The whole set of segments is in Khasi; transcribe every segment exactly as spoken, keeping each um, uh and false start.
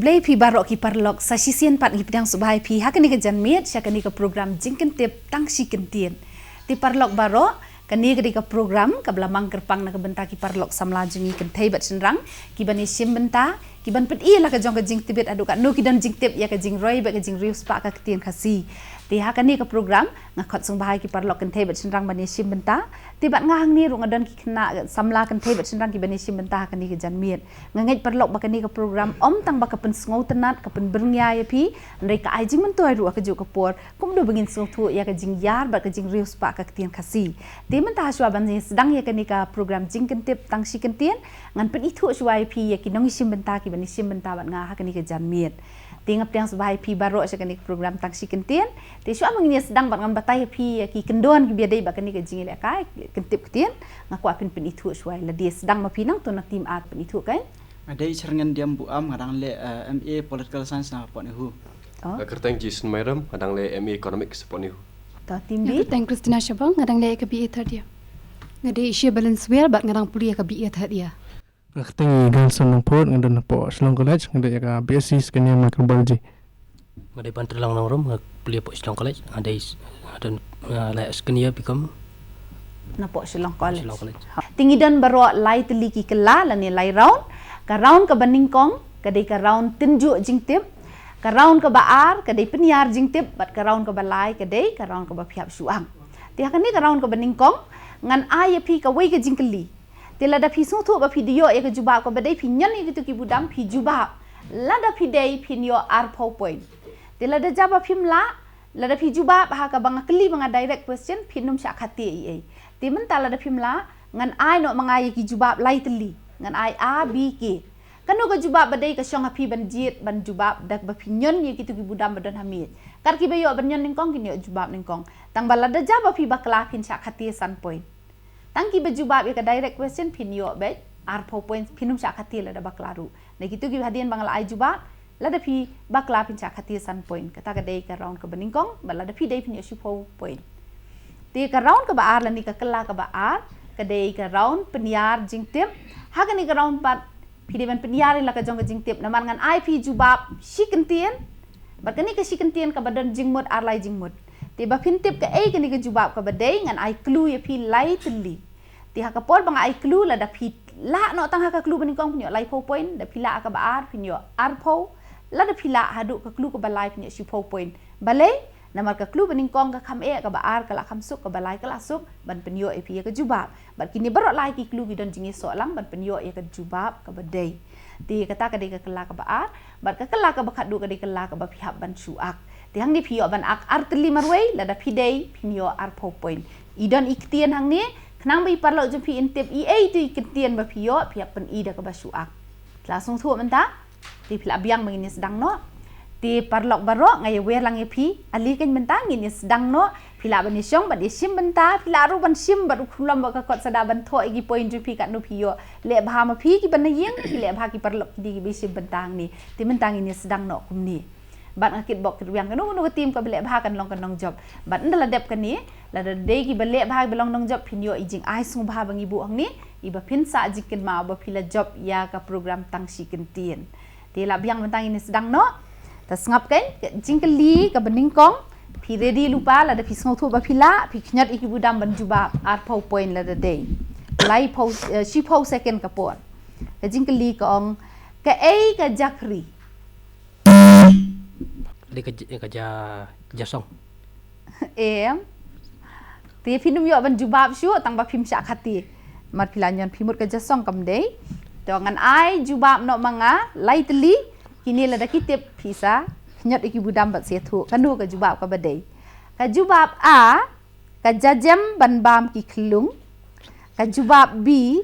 Khublei phi baroh ki paralok, sa shisien pat ngi pdiang sngewbha ïa phi ha kane ka janmiet sha kane ka program Jingkyntip Tang Shi Kyntien. Te paralok baroh, kane ka dei ka program kaba la mang kyrpang na ka bynta ki paralok samla jong ngi kynthei bad shynrang, ki ban ïashim bynta, ki ban pyni la ka jong ka jingtbit haduh katno ki don jingtip ïa ka jingroi bad ka jingriewspah ka ktien Khasi. Te ha kane ka program nga khot sngewbha ïa ki paralok kynthei bad shynrang ban ïashim bynta. Te bad nga hangne ruh nga don ki khynnah samla kynthei bad shynrang ki ban ïashim bynta ha kane ka janmiet. Nga ngeit paralok ba kane ka program ym tang ba ka pynsngewtynnat, ka pynbyrngia ïa phi, hynrei ka ai jingmyntoi ruh ha kajuh ka por, kumno ba ngin sngewthuh ïa ka jingïar bad ka jingriewspah ka ktien Khasi. Te mynta shuwa ban ïasdang ïa kane ka program Jingkyntip Tang Shi Kyntien, ngan pynithuh shuwa ïa phi ïa ki nongïashim bynta ki ban ïashim bynta bad nga ha kane ka janmiet. Te nga pdiang sngewbha ïa phi baroh sha kane ka program Tang Shi Kyntien. Te shuwa ba ngin ïasdang bad ngan batai ïa phi ïa ki kyndon kiba ïadei bad kane ka jingïalehkai kyntip ktien, nga kwah phin pynithuh shuwa ïa lade. Sdang ma phi, nangto na team art pynithuh kan. Nga dei Sharngen Diam Buam, nga dang leh, eh, M A Political Science na Port NEHU. Oh. Nga kyrteng Jason Myram, nga dang leh M A Economics Port NEHU. To team B. Nga kyrteng Christina Shabang, nga dang leh ka B A third year. Nga dei Isha Belen Swer bad nga dang pule ïa ka B A third year. Nga kyrteng Ganson Nongput, nga don hapoh Shillong College, nga dei ïa ka B S C second year Microbiology. Nga dei Bantrelong Nongrum, nga pule hapoh Shillong College, nga dei s-, nga don, nga leh second year B Com. Napoh Shillong College. Shillong College. Te ngi don baroh lai tylli ki kylla lane lai round. Ka round kaba nyngkong ka dei ka round tynjuh jingtip. Ka round kaba ar ka dei pynïar jingtip bad ka round kaba lai ka dei ka round kaba phi hap shu ang. Te ha kane ka round kaba nyngkong ngan ai ïa phi kawei ka jingkylli. Te lada phi sngewthuh ba phi dei ïoh ïa ka jubab kaba dei, phi ñion ïa kito ki budam phi jubab. Lada phi dei phin ïoh arphew point. Te lada jia ba phim lah, lada phi jubab ha kaba nga kylli ba nga direct question, phin ym shah khate ei ei. Te mynta lada phim lah, ngan ai noh ma nga ïa ki jubab lai tylli. Ngan ai A, B, K. Kano ka jubab ba dei ka shong ha phi ban jied ban jubab da kaba phi ñion ïa kito ki budam ba don ha miej. Kat kiba ïoh ban ñion nyngkong kin ïoh jubab nyngkong. Tang ba lada jia ba phi bakla phin shah khate san point. Tang kiba jubab ïa ka direct question phin ïoh beit arphew point, phin ym shah khate lada bakla ruh. Na kito kiba hadien ba nga la ai jubab, lada phi bakla phin shah khate san point. Kata ka dei ka round kaba nyngkong, bad lada phi dei phin ïoh shiphew point. Te ka round kaba ar lane ka kylla kaba ar ka dei ka round pynïar jingtip. Ha kane ka round pat phi dei ban pynïar ïa la ka jong ka jingtip namar ngan ai phi jubab shi kyntien. Bad kane ka shi kyntien kaba don jingmut ar lai jingmut. Te ba phin tip kaei kane ka jubab kaba dei ngan ai clue ïa phi lai tylli. Te ha ka por ba nga ai clue, lada phi lah noh tang ha ka clue ba nyngkong phin ïoh laiphew point, da phi lah ha kaba ar phin ïoh arphew, lada phi lah haduh ka clue kaba lai phin ïoh shiphew point. Balei? Namar ka clue ba nyngkong ka kham eh, kaba ar ka la kham suk, kaba lai ka la suk ban pynïoh ïa phi ïa ka jubab. Bad kine baroh lai ki clue ki don jingïasoh lang ban pynïoh ïa ka jubab kaba dei. Te kata ka dei ka kylla kaba ar, bad ka kylla kaba khatduh ka dei kylla kaba phi hap ban shu ak. Te hangne phi ïoh ban ak ar tylli marwei, lada phi dei phin ïoh arphew point. I don i ktien hangne, khnang ba i paralok jong phi in tip iei ito i ktien ba phi ïoh, phi hap pyni da kaba shu ak. Phi la sngewthuh mynta? Te phi la biang ba ngin ïa sdang noh. Te paralok baroh, nga ïa wer lang ïa phi. Ale kan mynta ngin ïa sdang noh. Phi lah ban ïa shong bad ïa shim bynta, phi lah ruh ban shim bad u khulom bad ka kot sa da ban thoh ïa ki point jong phi katno phi ïoh. Leh bha ma phi kiba na ïing, phi leh bha ki paralok kine kiba ïa shim bynta hangne. Te mynta ngin ïa sdang noh kumne. Bad nga kitbok kitrwiang kano kano ka team kaba leh bha kan long ka nongjop. Bad ynda la dep kane, lada dei kiba leh bha kiba long nongjop, phin ïoh i jingai sngewbha ba ngi buh hangne, iba phin sah jingkynmaw ba phi la jop ïa ka program Tang Shi Kyntien. Te la biang mynta ngin ïa sdang noh. Ta sngap kan, ka jingkylli kaba nyngkong. Phi ready lypa, lada phi sngewthuh ba phi lah, phi khñiot ïa ki budam ban jubab, arphew point lada dei. Laiphew, eh, shiphew second ka por. Ka jingkylli ka ong, kaei ka japri? Dei ka j-, ka ja-, ka jasong. Em. Te phin ym ïoh ban jubab shuh tang ba phim shah khate. Namar phi la ñion phi mut ka jasong kam dei. To ngan ai jubab noh ma nga lai tylli, kine lada ki tip phi sa khñiot ïa ki budam bad sa ïathuh kano ka jubab kaba dei. Ka jubab A, ka jajem ban bam ki khlung. Ka jubab B,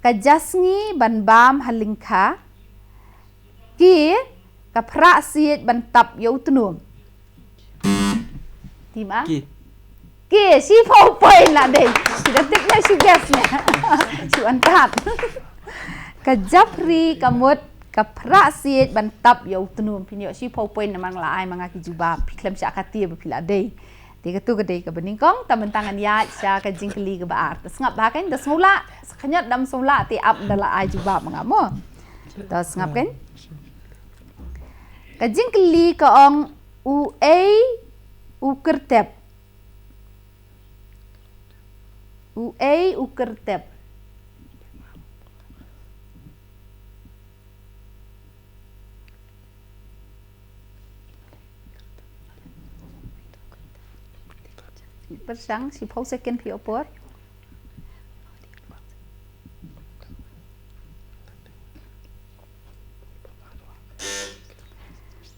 ka jasngi ban bam ha lyngkha. K, ka phrah siej ban tap ïa u tnum. Team A? K. K, shiphew point la dei. Shu da tip ne shu guess ne. Shu antat. Ka japri ka mut ka phrah siej ban tap ïa u tnum. Phin ïoh shiphew point namar nga la ai ma nga ki jubab. Phi khlem shah khate ba phi la dei. Te katu ka dei kaba nyngkong, ta mynta ngan ïaid sha ka jingkylli kaba ar. Ta sngap bha kan, ta sngewlah, sa khñiot dam sngewlah, te ap da la ai jubab ma nga mo. Ta sngap kan? Ka jingkylli ka ong, u ei u kyrtep. U ei u kyrtep. Pyrshang shiphew second phi opor.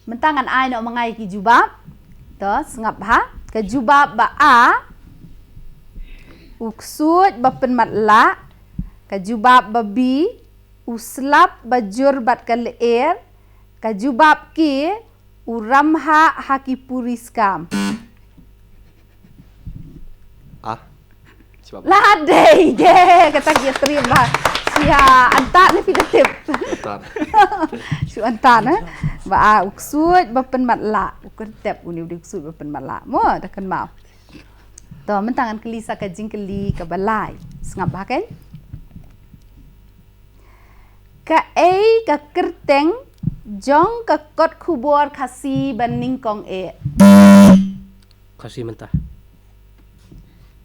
Mynta ngan ai noh ma nga ïa ki jubab. To, sngap ha. Ka jubab ba A, u ksuid ba pynmatlah. Ka jubab ba B, u slap ba jur bad ka lyer. Ka jubab K, u ramhah ha ki puri skam. Ah. Shu ap. La dei de, kata ki trip ba. Shu ap, antat ne phi da tip. Antat. Shu antat, eh. Ba, ah, u ksuid ba pynmatlah. U kyrtep une u dei u ksuid ba pynmatlah. Mo, da kynmaw. To, mynta ngan kylli sa ka jingkylli kaba lai. Sngap bha kein. Kaei ka kyrteng jong ka kot khubor Khasi ba nyngkong eh? Khasi mynta.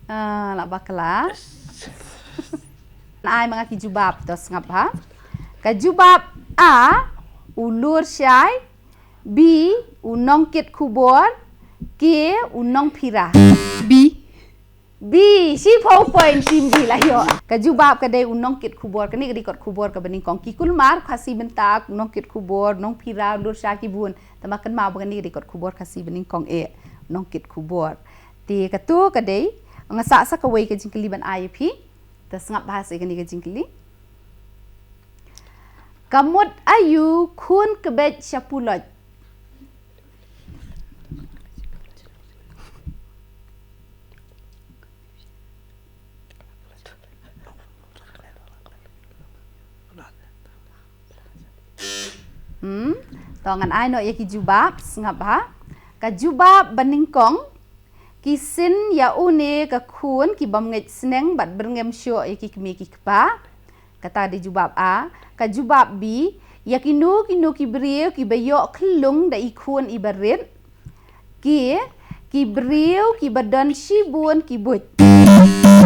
Ah, la bakla. Ai ma nga ki jubab, to sngap ha. Ka jubab A, u lur shai. B, u nongkit khubor. K, u nongphira. B. B, shiphew point team B la ïoh. Ka jubab ka dei u nongkit khubor. Kane ka dei kot khubor kaba nyngkong. Ki kulmar, Khasi mynta, nongkit khubor, nongphira, lur shai ki bun. Tangba kynmaw ba kane ka dei kot khubor Khasi ba nyngkong eh, nongkit khubor. Te katu ka dei, nga sah sa kawei ka jingkylli ban ai ïa phi. Te sngap bha sa ïa kane ka jingkylli. Ka mut aïu khun kbeit sha puloit? Hmm, to ngan ai noh ïa ki jubab, sngap ha. Ka jubab ba nyngkong, ki sin ïa une ka khun ki bym ngeit sneng bad byrngem shuh ïa ki kmie ki kpa. Kata dei jubab A. Ka jubab B, ïa kino kino ki briew kiba ïoh khyllung da i khun iba rit. K, ki briew kiba don shibun ki buit.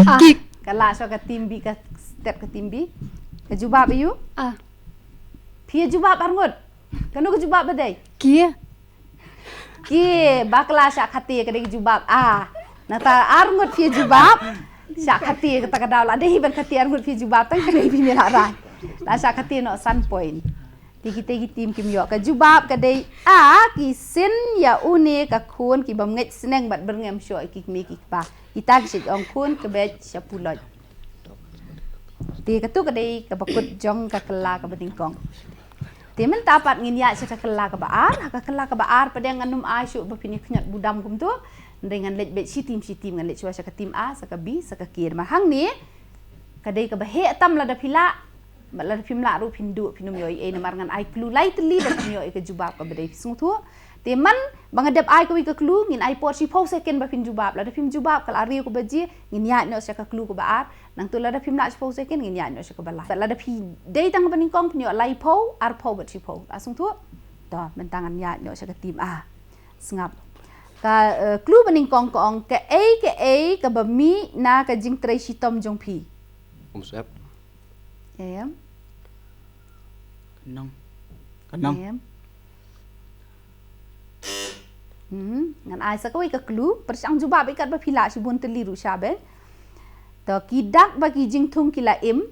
Ah. Ka lah shuh ka team B, ka step ka team B. Ka jubab aïu? Ah. Phi ïa jubab arngut. Kano ka jubab ba dei? K. K, bakla, shah khati, ka dei ka jubab A. Nangta arngut phi ïa jubab. Shah khati, kata ka daw la dei hi ban khati arngut phi ïa jubab, tang ka dei phi ïa la rai. La shah khati noh san point. Te kita ki team kim ïoh. Ka jubab ka dei A, ki sin ïa une ka khun ki bym ngeit sneng bad byrngem shuh ïa ki kmie ki kpa. Kita ki shait ong khun kbeit sha puloit. Te katu ka dei kaba kut jong ka kylla kaba nyngkong. Te mynta pat ngin ïaid sha ka kylla kaba ar, ha ka kylla kaba ar pat ngan ym ai shuh ba phin ïa khñiot budam kumtu. Hynrei ngan leit beit shi team shi team, ngan leit shuwa sha ka team A, sha ka B, sha ka K. Namar hangne ka dei kaba heh tam, lada phi lah, lada phim lah ruh phin duh, phin ym ïoh ei ei, namar ngan ai clue lai tylli ba phin ïoh ei ka jubab kaba dei, phi sngewthuh. Te man ba nga dep ai kawei ka clue, ngin ai por shiphew second ba phin jubab. Lada phim jubab, ka la riew ka baje, ngin ïaid noh sha ka clue kaba ar. Nangtu lada phim lah shiphew second, ngin ïaid noh sha kaba lai. Lada phi dei tang ba nyngkong, phin ïoh laiphew, arphew bad shiphew. La sngewthuh? To, mynta ngan ïaid noh sha ka team A. Sngap. Ka, eh, clue ba nyngkong ka ong, kaei kaei kaba mih na ka jingtrei shitom jong phi? Um Sep. Em. Ka nong. Ka nong. Em. Hmm, ngan ai sa kawei ka clue, pyrshang jubab ïa katba phi lah, shibun tylli ruh shah bha. To, ki dak bad ki jingthung ki la im.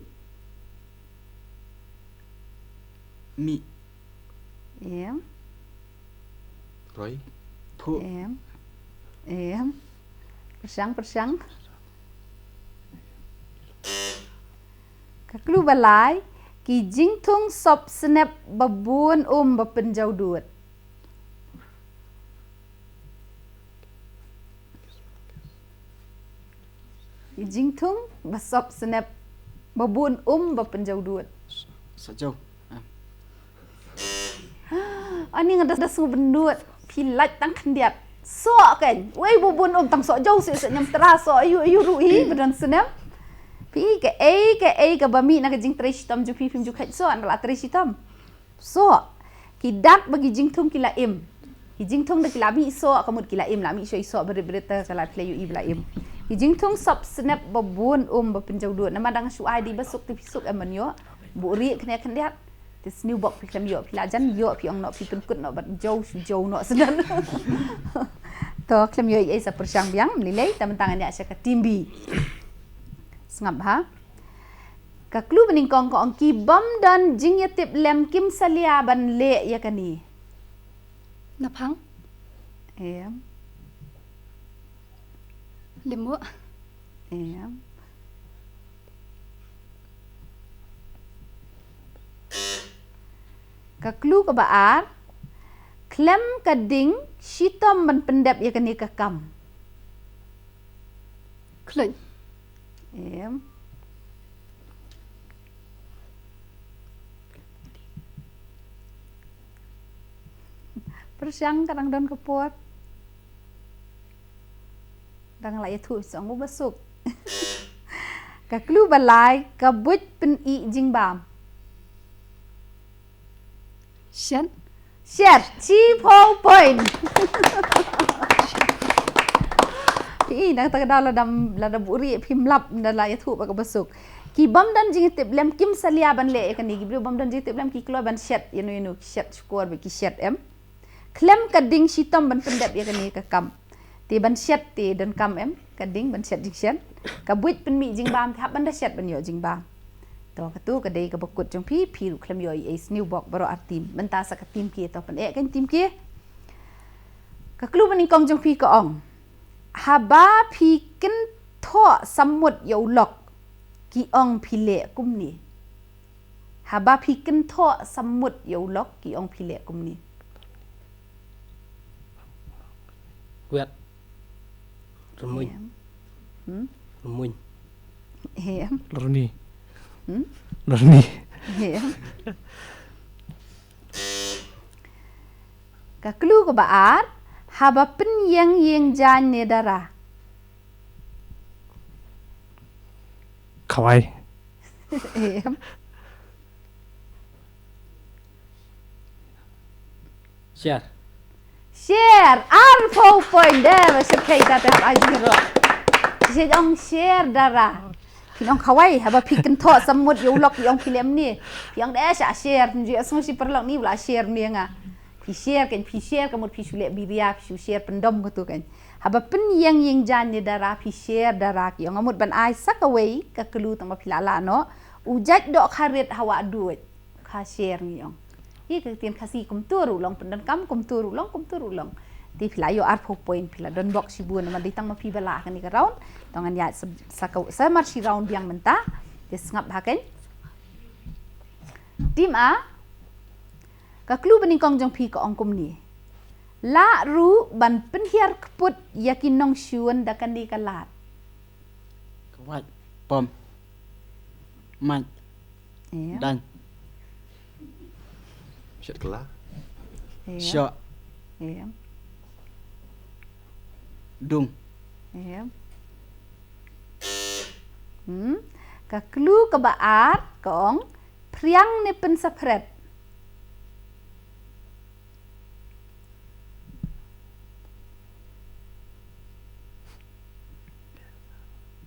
Mih. Em. Roi. Phuh. Em. Em. Pyrshang, pyrshang. Ka clue ba lai, ki jingthung sop snep ba bun um ba pynjaw dud. Ki jingthung ba sop snep ba bun um ba pynjaw dud. Soh jaw. Ah. Ani nga da, da sngew bynnud. Phi lait tang khyndiat. Soh kein. Wei, ba bun um, tang soh jaw seh, soh ñiamtra, soh aïu aïu ruh hi ba don snem. Phi, kaei kaei kaba mih na ka jingtrei shitom jong phi, phim ju kheit soh ynda la trei shitom? Soh. Ki dak ba ki jingthung ki la im. Ki jingthung da ki la mih soh, ka mut ki la im, la mih soh i soh, brit brit te ka la phi la ïohi ba la im. Ki jingthung sop snep ba bun um ba pynjaw dud. Namar dang shu ai dei ba suk te phi suk em ban ïoh. Buh rieh khyndiat khyndiat. Te sniew bok phi khlem ïoh, phi la jan ïoh, phi ong noh, phi pynkut noh bad jaw shu jaw noh sdang. To khlem ïoh ei sa pyrshang biang, mlilei, te mynta ngan ïa sha ka team B. Sngap ha. Ka clue ba nyngkong ka ong ki bym don jingïatip lem kim salia ban leh ïa kane. Naphang. Em. Limuk. Em. Ka clue kaba ar, khlem ka ding shitom ban pyndep ïa kane ka kam. Khlem. Em. Pyrshang ka dang don ka por. Dang la ïathuh song ba suk. Ka clue ba lai, ka buit pyn-i jingbam. Shen. Shet, shiphew point. Phi i nang ta ka daw la dam la da buri phim lap da la ïathuh ba ka ba suk. Ki bym don jingtip lem kim salia ban leh ïa kane, ki briew bym don jingtip lem ki kloi ban shet ïa no ïa no, ki shet shukor ba ki shet em. Khlem ka ding shitom ban pyndep ïa kane ka kam. Te ban shet te don kam em, ka ding ban shet jingshet. Ka buit pynmih jingbam te hap ban da shet ban ïoh jingbam. To katu ka dei ka ba kut jong phi, phi ruh khlem ïoh ei ei, sniew bok baroh ar team. Mynta sa ka team K, to pyneh ka team K. Ka clue ba nyngkong jong phi ka ong. Haba phi kynthoh samut ïa u lok ki ong phi leh kumne. Haba phi kynthoh samut ïa u lok ki ong phi leh kumne. Kwet. Rmuin. Em. Hmm? Rmuin. Em. Lorni. Hmm? Lorni. Em. Ka clue kaba ar, haba pynïeng ïing jaiñ ne dara. Khawai. Em. Sher. Sher, arphew point de, ba sher kai ta te hap ai jingïaroh. Sher ong sher dara. Phi ong khawai, haba phi kynthoh samut ïa u lok ïa ong phi leh kumne. Phi ong de sha sher, nju ïa sngew shi paralok ni ba la sher ne nga. Phi sher kan, phi sher ka mut phi shu leh biria, phi shu sher pyndom katu kan. Haba pynïeng ïing jaiñ ne dara, phi sher dara ki ong. Nga mut ban ai sa kawei ka clue tang ba phi la lah noh. U jait doh kharit ha wah duh. Kha sher ngi ong. Hi ka ktien Khasi kumtu ruh long, pyndonkam kumtu ruh long, kumtu ruh long. Te phi la ïoh arphew point, phi la don bok shibun, namar dei tang ma phi ba lah kane ka round. To ngan ïa sa, sa ka, sa mar shi round biang mynta. Te sngap ha kan. Team A. Ka clue ba nyngkong jong phi ka ong kumne. Lah ruh ban pynhiar kput ïa ki nongshun da kane ka lad. Kwat. Pom. Mait. Em. Daiñ. Shet kylla. Em. Shoh. Em. Dung. Em. Hmm. Ka clue kaba ar ka ong phriang ne pynsaphret.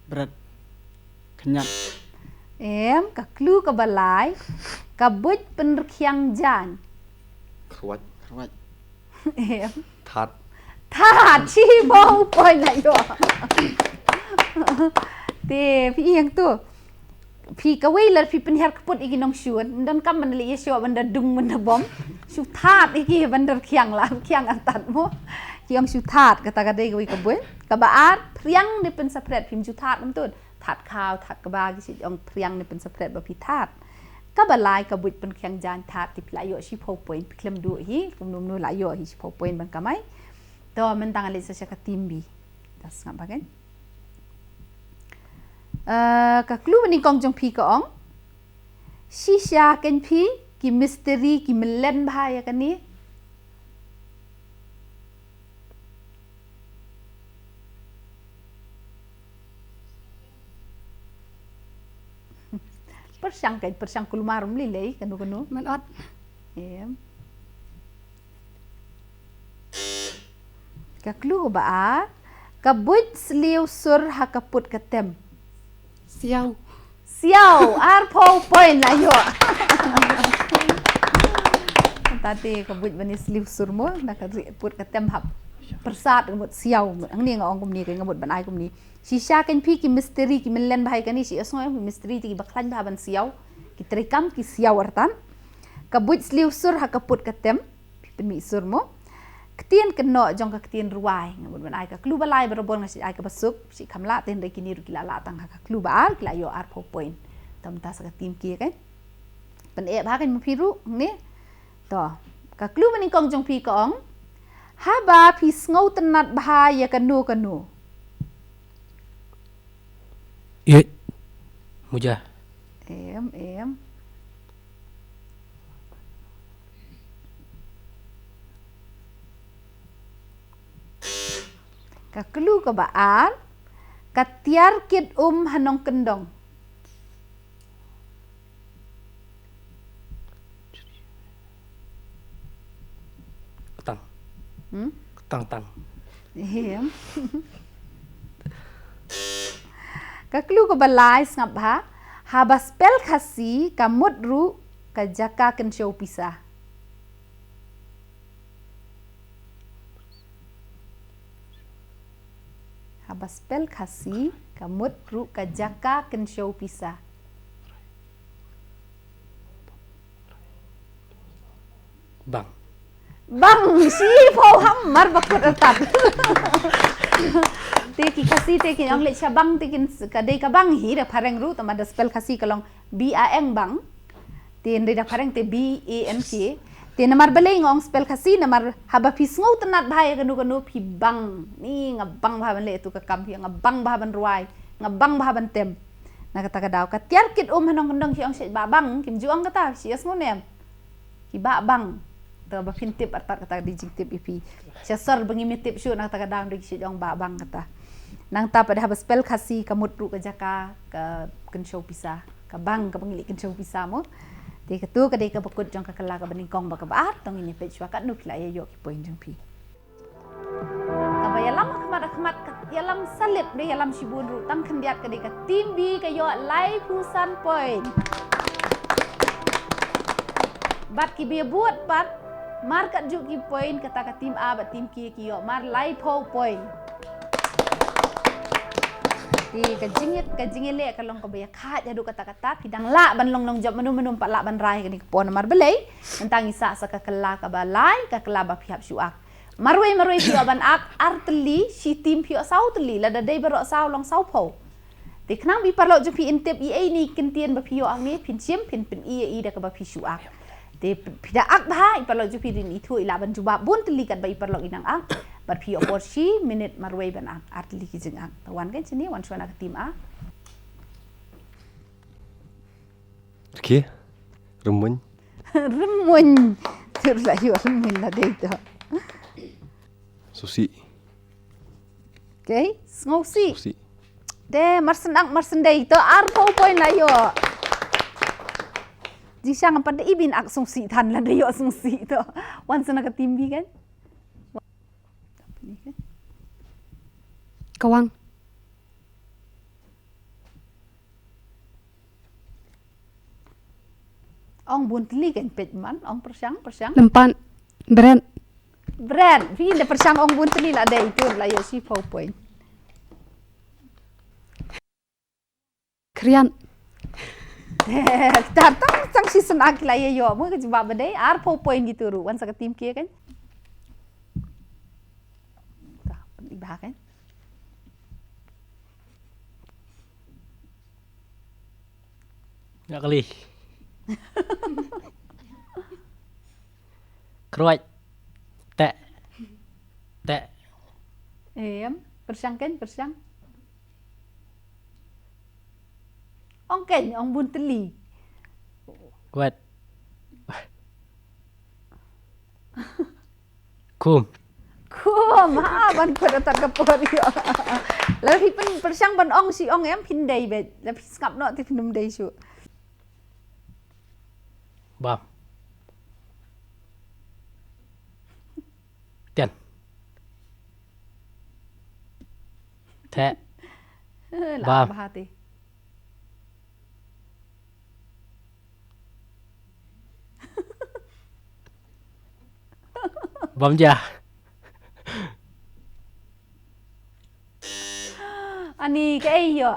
Bret. Khynñiat. Em, ka clue kaba lai. Ka buit pynrkhiang jaiñ. Khrwat. Khrwat. Em. That. That, shibun point la ïoh. Te phi ïeng tu. Phi kawei la phi pynhiar kput ïa ki nongshun, ym donkam ban leh ïa shoh ban da dung ban da bom. Shu that ïa ki ban da rkhiang la, rkhiang artat mo. Ki ong shu that, kata ka dei kawei ka buit. Kaba ar, phriang ne pynsaphret, phim ju that ym tut. That khaw, that kaba, ki shu ong phriang ne pynsaphret ba phi that. Kaba lai ka buit pynrkhiang jaiñ that, te phi la ïoh shiphew point, phi khlem duh hi, kumno kumno la ïoh hi shiphew point ban kamai. To mynta ngan leit sa sha ka team B. Ta sngap ba kan. Eh, ka clue ba nyngkong jong phi ka ong. Shisha kan phi, ki misteri, ki mlen bha ïa kane. Pyrshang kan, pyrshang kulmar ym lei lei, kano kano. Man ot. Em. Ka clue ba ar, ka buit sliew sur ha ka put ka tem. Siaw. Siaw, arphew point la ïoh. Tang te ka buit ban sliew sur mo, na ka ri-, put ka tem hap. Pyrsad ka mut siaw, hangne nga ong kumne, ka nga mut ban ai kumne. Shisha kein phi ki mistri, ki mynlen bha ïa kane, shi ïohsngew ki mistri te kiba khlaiñ bha ban siaw. Ki treikam ki siaw artat. Ka buit sliew sur ha ka put ka tem. Pynmih sur mo. Ktien kynnoh jong ka ktien rwai. Nga mut ban ai ka clue ba lai, barabor nga shu ai kaba suk, shi kam lah, te hynrei kine ruh ki la lah tang ha ka clue ba ar, ki la ïoh arphew point. Te mynta sa ka team kiew kein. Pyneh bha kein mo phi ruh, ne? To. Ka clue ba nyngkong jong phi ka ong. Haba phi sngewtynnat bha ïa kano kano. Ïeit. Muja. Em, em. Ka clue kaba ar, ka tiar kit um ha nongkyndong. Ktang. Hmm? Ktang tang. Em. Ka clue kaba lai sngap bha. Haba spell Khasi ka mut ruh ka jaka kynshew pisa. Haba spell Khasi ka mut ruh ka jaka kynshew pisa. Bang. Bang, shiphew hammar ba kut artat. Te ki Khasi te kin ong leit sha bang te kin s-, ka dei ka bang hi da phareng ruh, tangba da spell Khasi ka long B A N K bang. Te hynrei da phareng te B A N K. Te namar balei nga ong spell Khasi, namar haba phi sngewtynnat bha ïa kano kano phi bang. Ni nga bang bha ban leh tu ka kam phi, nga bang bha ban rwai, nga bang bha ban tem. Na kata ka daw ka tiar kit um ha nongkyndong ki ong shet ba bang, kim ju ong kata, shi ïohsngew ne em. Ki ba bang. Te ba phin tip artat kata ka dei jingtip ïa phi. Sha sor ba ngim tip shuh na kata ka daw dei ki shet ong ba bang kata. Nangta pat haba spell Khasi ka mut ruh ka jaka ka kynshew pisa. Ka bang kaba ngi leit kynshew pisa mo. Te katu ka dei kaba kut jong ka kylla kaba nyngkong bad kaba ar, to ngin ïa peit shuwa katno phi la ïa ïoh ki point jong phi. Kaba ïalam ha khmat ha khmat, ka ïalam salib, dei ïalam shibun ruh, tang khyndiat ka dei ka team B ka ïoh laiphew san point. Bad kiba ïa bud pat, mar katjuh ki point, kata ka team A bad team K ki ïoh mar laiphew point. Te ka jingïa, ka jingïaleh ka long kaba ïa khaid haduh katta katta, phi dang lah ban long nongjop mynno mynno, ym pat lah ban rai kane ka por namar balei. Mynta ngi sah sa ka kylla kaba lai, ka kylla ba phi hap shu ak. Marwei marwei phi ïoh ban ak ar tylli, shi team phi ïoh saw tylli, lada dei baroh saw long sawphew. Te khnang ba i paralok jong phi in tip ïa ine i kyntien ba phi ïoh hangne, phin shim, phin pyni ïa i da kaba phi shu ak. Te phi da ak bha, i paralok jong phi dang ithuh i lah ban jubab bun tylli katba i paralok i nang ak. Bad phi ïoh por shi minit marwei ban ak ar tylli ki jingak. Te wan kein shane, wan shuwa na ka team A. Rkhie. Rymmuiñ. Rymmuiñ. Te ruh la ïoh rymmuiñ la dei to. Sngewsih. Okay, sngewsih. Sngewsih. Te mar syn ak mar syn dei to, arphew point la ïoh. Jingshisha ngam pat da i ba in ak sngewsih than, lada ïoh sngewsih to. Wan sa na ka team B kein. Kawang. Ong bun tylli kein, peit man, ong pyrshang, pyrshang. Lympat. Bret. Bret, phi da pyrshang ong bun tylli la dei, tu la ïoh shiphew point. Khriat. Tar tang tang shisien ak la ïa ïoh mo ka jubab ba dei, arphew point kito ruh, wan sa ka team K kein. Ka, i ba kein. Nga kali. Kruat. Tek. Tek. Em, pyrshang kein, pyrshang. Ong kein, ong bun tylli. Kwat. Khum. Khum, ha, ban kwat atat ka por ïoh. La phi pyn-, pyrshang ban ong shi ong em, phin dei beit. La phi sngap noh te phin ym dei shuh. Bam. Tian. Te. La bam. Bha te. Bam ja. Ani kaei ïoh?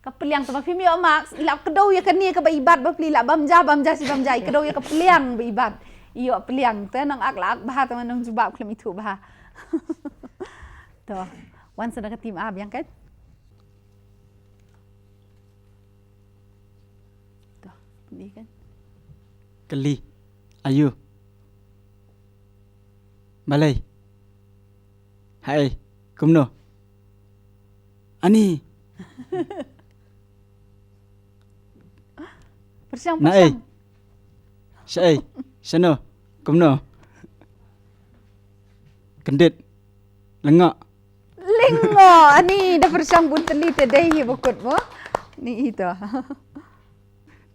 Ka pliang. Tang ba phim ïoh marks, i la kdew ïa kane kaba i bat ba plie, la bam ja, bam ja, shi bam ja, i kdew ïa ka pliang ba i bat. I ïoh pliang, te nang ak la ak bha, te nang jubab khlem ithuh bha. To, wan sa na ka team A biang kan? To, ni kan? Kylli. Aïu? Balei? Haei? Kumno? Ani? Pyrshang, naei? Pyrshang. Shaei? Shano? Kumno? Kyndit. Lyngngoh. Lyngngoh. Ani da pyrshang bun tylli te dei hi ba kut mo. Ni ito.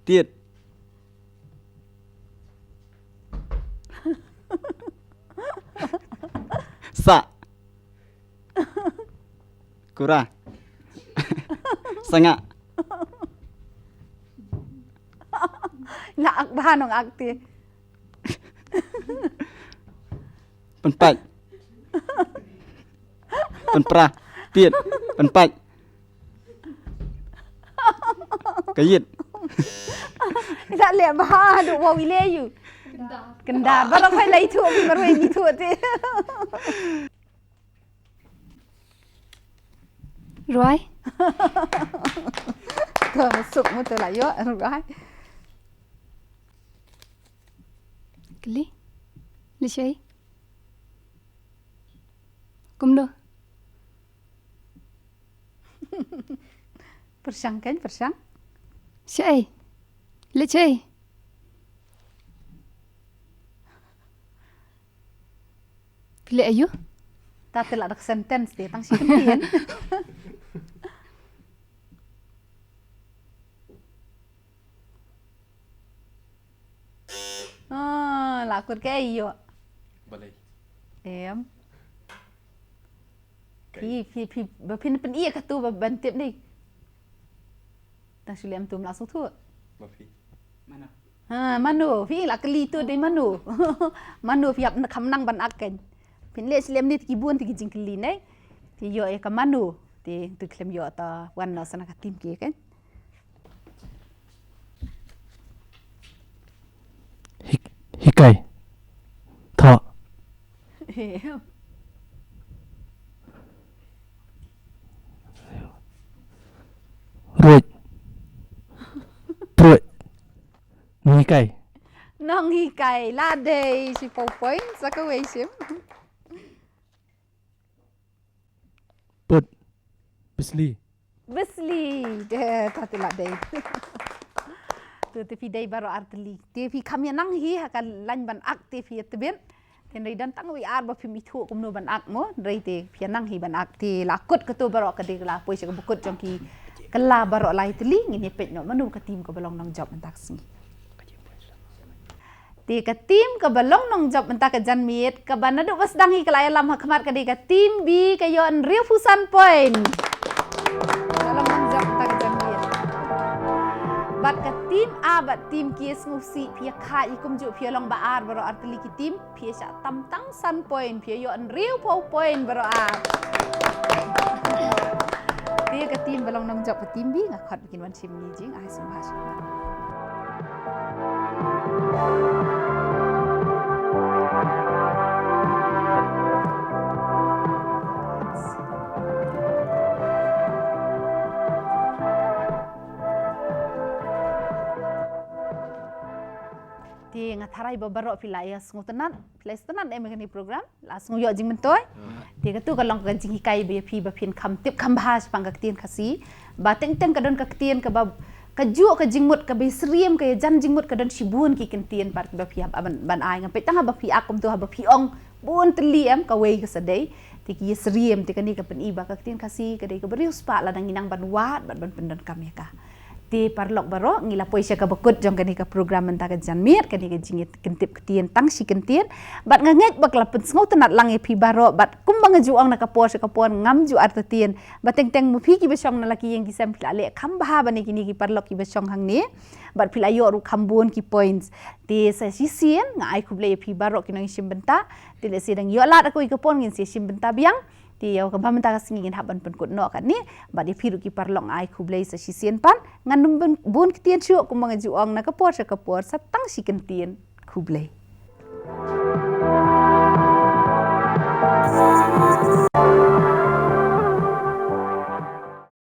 Tied. Sah. Kura. Sangah. La ak bha nong ak te. Pynpait. Pynpra. Tied. Pynpait. Kayit. Dak leh bha duk wow ile yu. Kendar. Barang pai lai tu, marwei ni tu te. Ruai. Ka masuk mu te la ïoh, ruai. Kylli. Lishai. Kumno? Pyrshang kan, pyrshang. Shaei? Lishai? Phi leh aïu? Ta te la dak sentence te, tang shi kyntien. Ah, la kut kaei ïoh? Balei? Em. Kaei? Phi, phi, phi, ba phin pyn-i ïa katu ba ban tip ni. Tang shu lem tum la sngewthuh. Ba phi. Mano? Ha, mano. Phi la kylli tu dei mano. Mano phi hap kham nang ban ak kan. Phin leh shu lem ni te ki bun te ki jingkylli ne. Phi ïoh ïa ka mano. Te tu khlem ïoh ta wan noh sa na ka team ki kan. Hik-, hikai. Thoh. Ruh. Pruh. Nonghikai. Nonghikai. La dei shiphew point sa kawei shim. Put. Bisli. Bisli. Te, ta te la dei. Tu te phi dei baroh ar tylli. Te phi kham ïa nang hi ha ka lain ban ak te phi ïa tbit. Te hynrei don tang wei ar ba phim ithuh kumno ban ak mo. Hynrei te phi ïa nang hi ban ak te la kut katu baroh ka dei ka la poi sha ka ba kut jong ki kylla baroh lai tylli ngin ïa peit noh mano ka team kaba long nongjop mynta ka sngi. Te ka team kaba long nongjop mynta ka janmiet, kaba naduh ba sdang hi ka la ïalam ha khmat ka dei ka team B ka ïoh hynriewphew san point. Ka long nongjop mynta ka janmiet. Bad ka team A bad team K sngewsih phi ïa kha ïa kumjuh phi ïa long ba ar baroh ar tylli ki team, phi ïa shah tam tang san point, phi ïa ïoh hynriewphew point baroh ar. Te ka team ba long nongjop ka team B nga khot ba kin wan shim ni jingai sngewbha sngewbha. Te nga tharai ba baroh phi la ïa sngewtynnat, phi la ïa sngewtynnat em ïa kane program. La sngew ïoh jingmyntoi. Hmm. Te katu ka long ka jinghikai ba ïa phi ba phin kham tip kham bha shaphang ka ktien Khasi. Ba teng teng ka don ka ktien kaba kajuh ka jingmut kaba ïasyriem ka ïajan jingmut ka don shibun ki ktien pat ba phi hap ban, ban ai ngam peit tang haba phi ak kumtu haba phi ong bun tylli em kawei ka sa dei. Te ki ïasyriem te kane ka pyni ba ka ktien Khasi ka dei kaba riewspah lada ngi nang ban wad bad ban pyndonkam ïa ka. Te paralok baroh, ngi la poi sha kaba kut jong kane ka program mynta ka janmiet, kane ka jingïakyntip ktien tang shi kyntien. Bad nga ngeit ba ka la pynsngewtynnat lang ïa phi baroh, bad kumba nga ju ong na ka por sha ka por, ngam ju artatien. Ba teng teng ma phi kiba shong na la ki ïing ki sem, phi la leh kham bha ban ïa kine ki paralok kiba shong hangne. Bad phi la ïoh ruh kham bun ki points. Te sa shisien nga ai khublei ïa phi baroh ki nongïashim bynta. Te lehse dang ïoh lad ïa kawei ka por, ngin sa ïashim bynta biang. Te ïa kaba mynta ka sngi ngin hap ban pynkut noh katne. Bad ïa phi ruh ki paralok nga ai khublei sa shisien pat. Ngan ym bun, bun ktien shuh, kumba nga ju ong na ka por sha ka por, sa tang shi kyntien. Khublei.